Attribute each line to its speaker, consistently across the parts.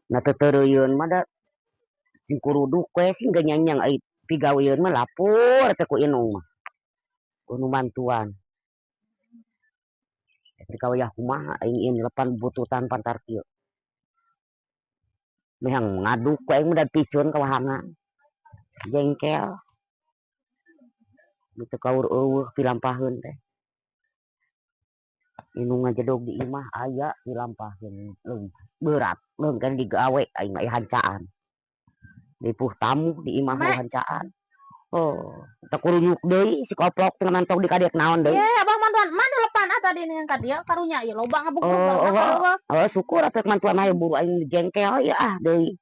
Speaker 1: Na teu mah da sing kuruduk we sing ganyanyang ai pigaweun mah lapor teh ku inung mah. Ku nu mantuan. Rek kawayah kumaha aing ieu nyelepan bututan pantar kieu. Mehang ngaduk ku aing mah da picun ka wahangan. Jengkel. Teu kaur eueuh pilampaheun teh. Inung ngajedog di imah aya dilampaheun leuwih berat leung kan digawe aing mah hancaan. Ripuh tamu di imah mah hancaan. Oh, teu kurunyuk deui si koplok teh mantog di kadieu naon deui.
Speaker 2: Ye, abah mantuan mana lepan ah tadi dengan ka dieu karunya ieu loba ngabubruk.
Speaker 1: Oh, oh, oh, syukur atuh mantuan aya buru aing jengkel ya ah deui.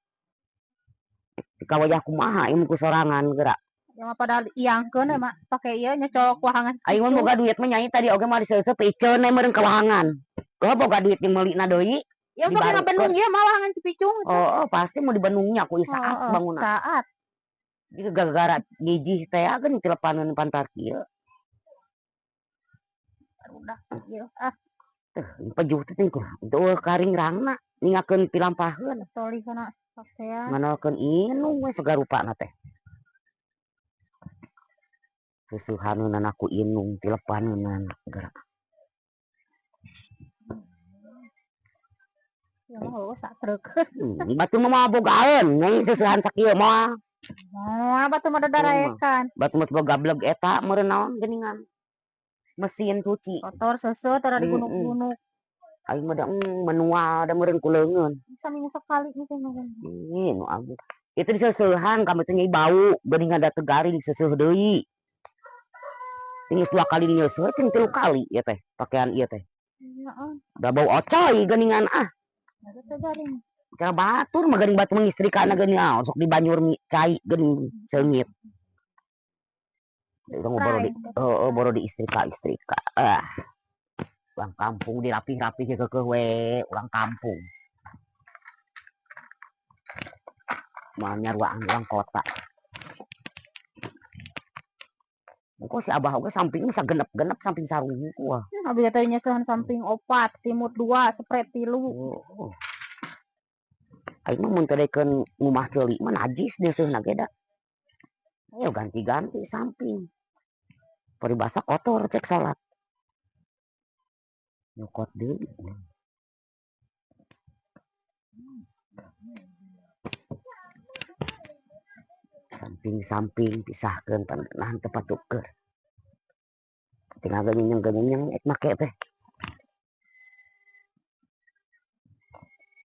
Speaker 1: Kawayah kumaha aing ku sorangan geura.
Speaker 2: Ya mah padahal iangkeun mah pake ieu nyocok wahangan.
Speaker 1: Aing mah boga duit mah nyai tadi oge mah diseuseuh piceun we meureun ka wahangan. Geuh boga duit jeung meulina deui.
Speaker 2: Ya pake ngabendung ieu mah wahangan Cipicung.
Speaker 1: Oh, oh, pasti mau dibendungnya ku saat bangunna.
Speaker 2: Saat.
Speaker 1: Jadi gara-gara gijih teh geun tilepaneun pantar kieu.
Speaker 2: Udah ieu ah.
Speaker 1: Teuh pejuh teh teuh karing rangna ningakeun pilampaheun.
Speaker 2: Toli kana pakean.
Speaker 1: Nganalkeun inung we sagarupana teh. Susuhaneunana ku inung tilepaneunana geura.
Speaker 2: Ya mah satrek.
Speaker 1: Batu mah bogaeun nyai susuhan sakieu moal.
Speaker 2: Moal batu mah daraekan.
Speaker 1: Batu mah boga gableg eta meureun naon geuningan. Mesin cuci.
Speaker 2: Kotor seuseuh tara digunuk-gunuk.
Speaker 1: Aing mah da manual da meureun ku leungeun.
Speaker 2: Saminggu sekali mungkin.
Speaker 1: Ih, nu agung. Itu diseusehan kamu teh nyai bau geuningan da teu garing seuseuh deui. Geus 2 kali nyeuseuh teh 3 kali ieu teh pakaian ieu teh.
Speaker 2: Heeh.
Speaker 1: Da bau ocoy geuningan ah.
Speaker 2: Teu garing.
Speaker 1: Cara batur mah geuning batur mengistrikana geuning ah sok dibanyur cai geuning seungit. Urang mah baru di heeh baru diistrika-istrika. Ah. Urang kampung dirapih-rapih keukeuh we urang kampung. Moal nyaruaan urang kota. Engko si abah oge samping mah sagenep-genep samping sarung hungkul.
Speaker 2: Abi teh nyeuseuhan samping 4, simut 2, spret 3.
Speaker 1: Oh. Aing mah mun teu daekeun ngumah ceuli mah najis deuseuhna ge da. Ayo ganti-ganti samping. Paribasa kotor cek salat. Nyokot deui. Samping-samping pisahkeun pan nahan teu patuker. Tinggal geunyeng-geunyeng ek make teh.